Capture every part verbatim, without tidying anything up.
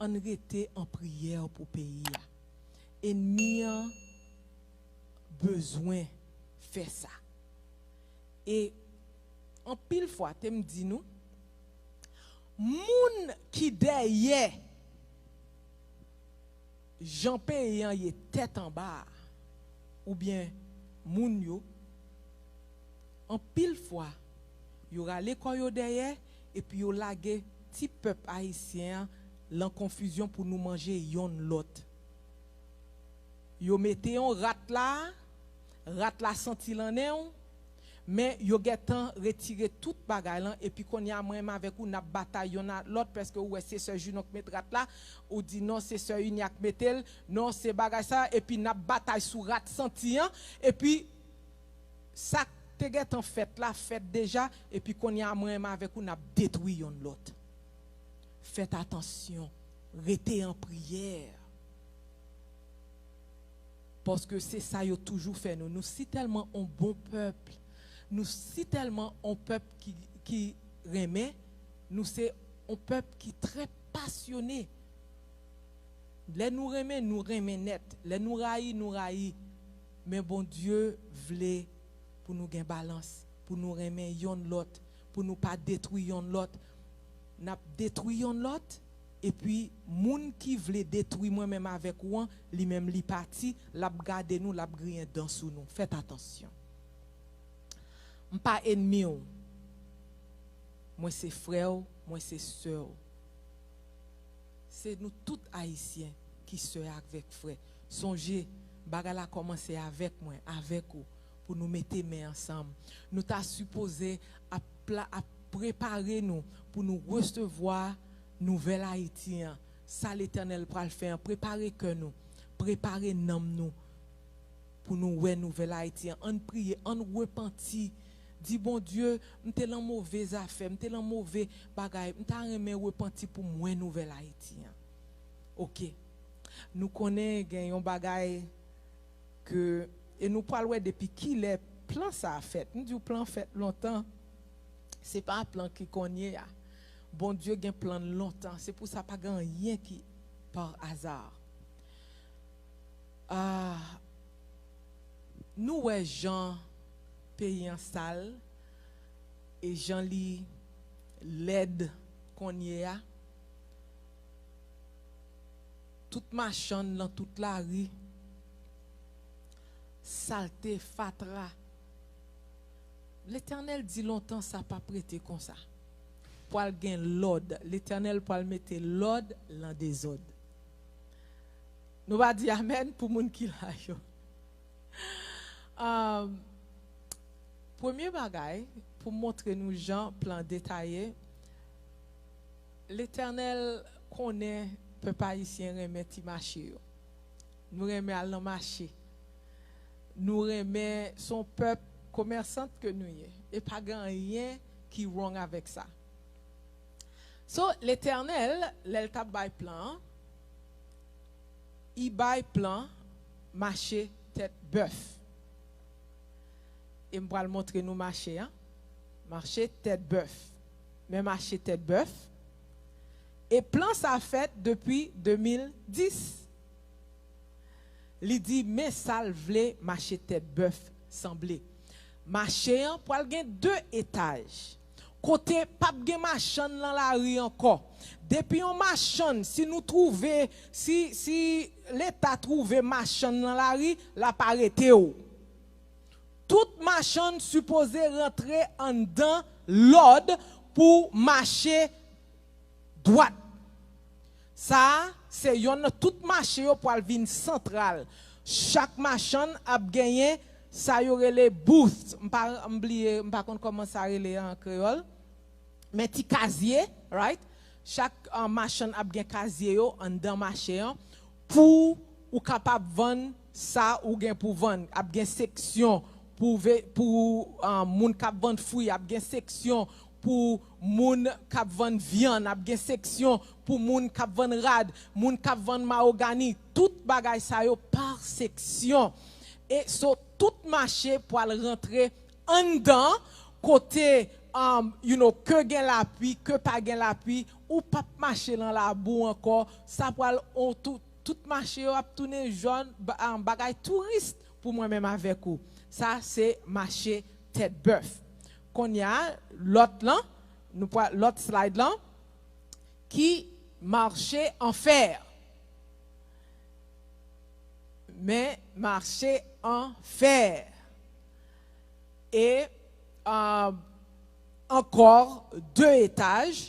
Ann rete an priyè pou peyi a. Ènmi an bezwen fè sa. E anpil fwa, te m di nou, moun ki dèyè jan peyi an ye tèt anba a, oubyen moun yo, anpil fwa, yo rale kò yo dèyè, epi yo lage ti pèp ayisyen an lan konfizyon pou nou manje yonn lòt. Yo mete yon rat la, rat la santi l an nen w, men yo gentan retire tout bagay lan, epi kounye a mwen menm avèk ou n ap batay yonn ak lòt, paske ou wè se sè Junon k met rat la, ou di non se sè Inya k mete l, non se bagay sa, epi n ap batay sou rat santi an, epi sa k te gentan fèt la fèt deja, epi kounye a mwen menm avèk ou n ap detwi yonn lòt. Fèt atansyon, rete an priyè. Paske se sa yo toujou fè nou. Nou si tèlman on bon pèp. Nou si tèlman on pèp ki, ki renmen. Nou se on pèp ki trè pasyone. Lè nou renmen, nou renmen nèt. Lè nou rayi, nou rayi. Men Bondye vle pou nou gen balans, pou nou renmen yonn lòt, pou nou pa detwi yonn lòt. N ap detwi yonn lòt, epi moun ki vle detwi mwen menm avèk ou an, li menm li pati, l ap gade nou, l ap griyen dan sou nou. Fèt atansyon. M pa ènmi w. Mwen se frè w, mwen se sè w. Se nou tout Ayisyen ki sè avèk frè. Sonje, bagay la kòmanse avèk mwen, avèk ou, pou nou mete men ansanm. Nou ta sipoze ap pla-, ap prepare nou pou nou resevwa nouvèl Ayiti an. Sa Letènèl pral fè an, prepare kè nou, prepare nanm nou pou nou wè nouvèl Ayiti an. Ann priye, ann repanti. Di Bondye, m te lan move zafè, m te lan move bagay, m ta renmen repanti pou m wè nouvèl Ayiti an. Oke. Nou konnen gen yon bagay ke, e nou pral wè depi kilè plan sa a fèt. M di w plan fèt lontan. Se pa plan ki kounye a. Bondye gen plan l lontan. Se pou sa pa gen anyen ki pa aza. Ah, nou wè jan peyi an sal e jan li lèd kounye a. Tout machann lan tout lari, salte, fatra. Letènèl di lontan sa p ap rete konsa. Pwal gen lòd. Letènèl pwal mete lòd lan dezòd. Nou va di amèn pou moun ki la yo. Um, premye bagay, pou montre nou jan plan detaye, Letènèl konnen pèp ayisyen renmen ti mache yo. Nou renmen al nan mache. Nou renmen, se yon pèp komèsant ke nou ye. E pa gen anyen ki wrong avèk sa. So, Letènèl, lè l t ap bay plan an, li bay plan mache tèt bèf. E m pral montre nou mache an. Mache tèt bèf. Men mache tèt bèf. E plan sa fèt depi de mil dis. Li di, men sa l vle mache tèt bèf sanble. Mache an pral gen de etaj. Kote p ap gen machann lan lari ankò. Depi yon machann, si nou twouve, si, si Leta twouve machann lan lari, l ap arete w. Tout machann sipoze rantre anndan lòd pou mache dwat. Sa a, se yonn nan tout mache yo pral vin santral. Chak machann ap genyen sa yo rele booth. M pa, m bliye, m pa konn kòman sa rele an kreyòl. Men ti kazye, right? Chak, uh, machann ap gen kazye yo anndan mache an pou ou kapab vann sa ou gen pou vann. Ap gen seksyon pou ve-, pou, uh, moun k ap vann fwi, ap gen seksyon pou moun k ap vann vyann, ap gen seksyon pou moun k ap vann rad, moun k ap vann mawogani, tout bagay sa yo pa seksyon. E so, tout mache pral rantre anndan kote um, you know, ke gen lapli, ke pa gen lapli, ou p ap mache nan labou ankò, sa pral on tou, tout mache yo ap tounen jòn, ba- um, bagay touris pou mwen menm avèk ou. Sa se mache tèt bèf. Kounye a, lòt lan, nou pral, lòt slide lan, ki mache an fè. Men mache an fè. E, um, ankò de etaj.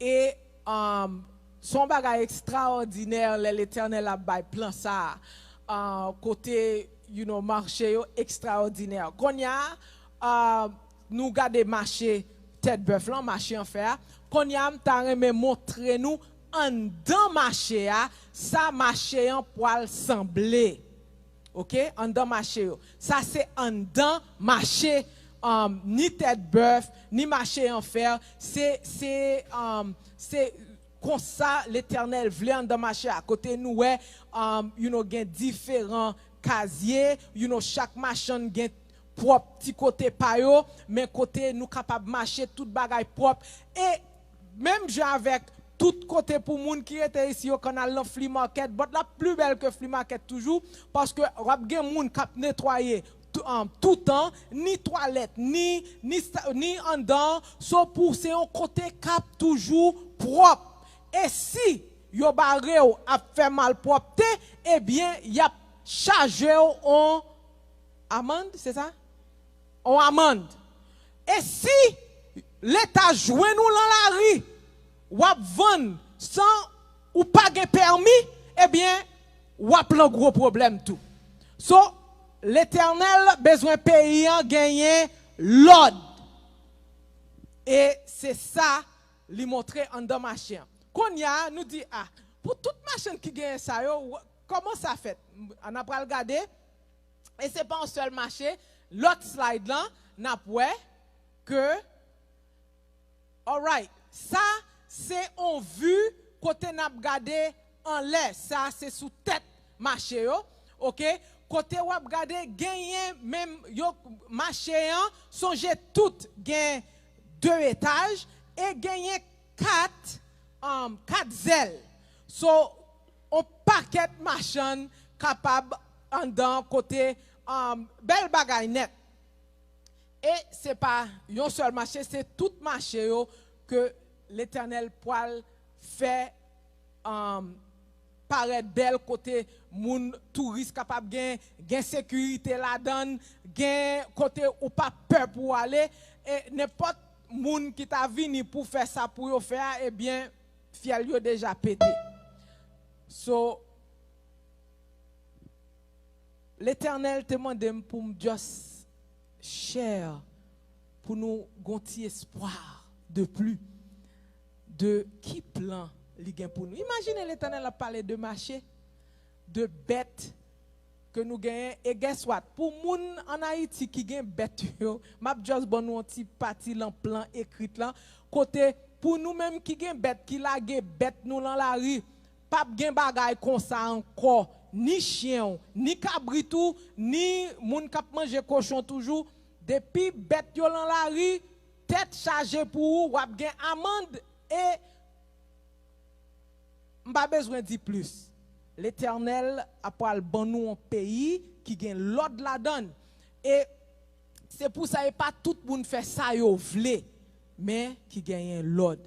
E, um, se yon bagay ekstraòdinè lè Letènèl ap bay plan sa a, uh, kote, you know, mache yo ekstraòdinè. Kounye a, uh, nou gade mache tèt bèf lan, mache an fè a. Kounye a, m ta renmen montre nou anndan mache a, sa mache an pwal sanble. Oke, anndan mache yo. Sa se anndan mache, um, ni tèt bèf, ni mache an fè. Se, se, um, se konsa Letènèl vle anndan mache a. Kote nou wè, um, you know, gen diferan kazye, you know, chak machann gen pwòp ti kote pa yo, men kote nou kapab mache, tout bagay pwòp. E menm jan avèk tout kote pou moun ki rete isi yo konn al nan flea market, but la pli bèl ke flea market toujou, paske w ap gen moun k ap netwaye tou- um, toutan, ni twalèt, ni, ni, sa- ni anndan, so pou se yon kote k ap toujou pwòp. E si yo bare w ap fè malpwòpte, ebyen, y ap chaje w on amann, se sa? On amann. E si Leta jwenn ou lan lari, w ap vann san ou pa gen pèmi, ebyen, w ap lan gwo pwoblèm tou. So, Letènèl bezwen peyi an genyen lòd. E se sa li montre anndan mache an. Kounye a, nou di, a, pou tout machann ki genyen sa yo, w- kòman sa fèt? Ann ap pral gade. E se pa yon sèl mache. Lòt slide lan, n ap wè ke, alright, sa se on vi kote n ap gade anlè. Sa se sou tèt mache yo, oke? Kote w ap gade, genyen menm yo, mache an, sonje tout gen de etaj e genyen kat, um, kat zèl. So, on pakèt machann kapab anndan kote, um, bèl bagay nèt. E se pa yon sèl mache, se tout mache yo ke Letènèl pwal fè, um, parèt bèl, kote moun touris kapab gen, gen sekirite ladan, gen kote ou pa pè pou w ale, e nenpòt moun ki ta vini pou fè sa pou yo fè a, ebyen, fyèl yo deja pete. So, Letènèl te mande m pou m just share, pou nou gon ti espwa de pli de ki plan li gen pou nou. Imajine Letènèl ap pale de mache, de bèt ke nou genyen. E guess what? Pou moun ann Ayiti ki gen bèt yo, m ap just ban nou yon ti pati lan plan ekrit lan, kote pou nou menm ki gen bèt, ki lage bèt nou lan lari, p ap gen bagay konsa ankò, ni chen w, ni kabrit ou, ni moun k ap manje kochon toujou. Depi bèt yo lan lari, tèt chaje pou ou, w ap gen amann e m pa bezwen di plis. Letènèl ap pral ban nou yon peyi ki gen lòd ladan l. E se pou sa, e pa tout moun fè sa yo vle, men ki genyen lòd.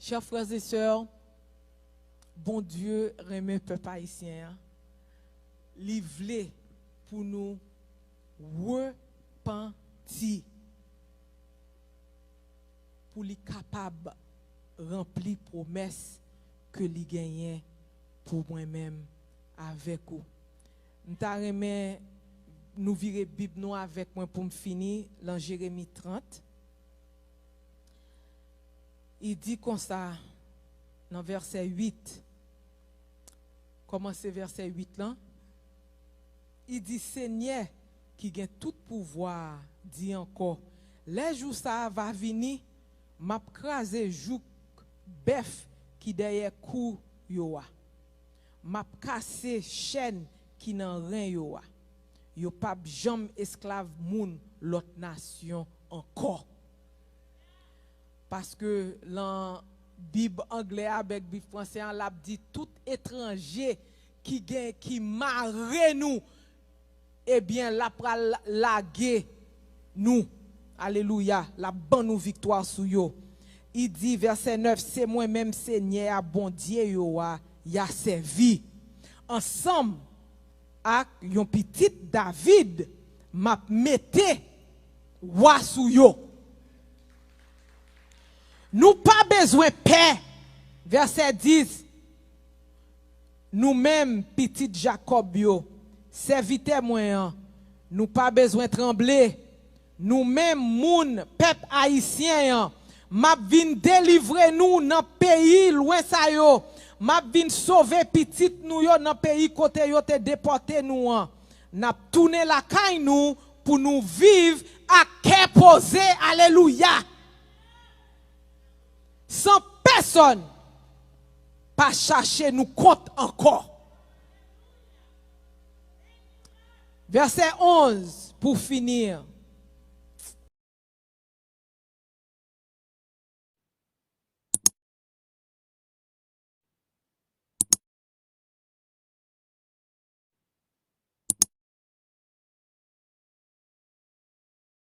Chè frè e sè, Bondye renmen pèp ayisyen an. Li vle pou nou repanti, pou li kapab ranpli pwomès ke li genyen pou mwen menm avèk ou. M ta renmen nou vire Bib nou avèk mwen pou m fini lan Jeremi trant. Li di konsa nan vèsè uit, kòmanse vèsè uit lan, li di, Senyè ki gen tout pouvwa a di ankò, lè jou sa a va vini, m ap kraze jouk bèf ki dèyè kou yo a. M ap kase chèn ki nan ren yo a. Yo p ap janm esklav moun lòt nasyon ankò. Paske lan Bib anglè avèk Bib fransè an, l ap di tout etranje ki gen, ki mare nou, ebyen, l ap pral lage nou. Alelouya, l ap ban nou viktwa sou yo. Li di, vèsè nèf, se mwen menm Senyè a, Bondye yo a, y a sèvi. Ansanm ak yon pitit David, m ap mete wa sou yo. Nou pa bezwen pè. Vèsè dis, nou menm pitit Jakòb yo, sèvitè mwen an, nou pa bezwen tranble. Nou menm moun pèp ayisyen an, m ap vin delivre nou nan peyi lwen sa yo. M ap vin sove pitit nou yo nan peyi kote yo te depòte nou an. N ap tounen lakay nou pou nou viv ak kè poze. Alelouya! San pèsonn pa chache nou kont ankò. Vèsè onz, pou fini.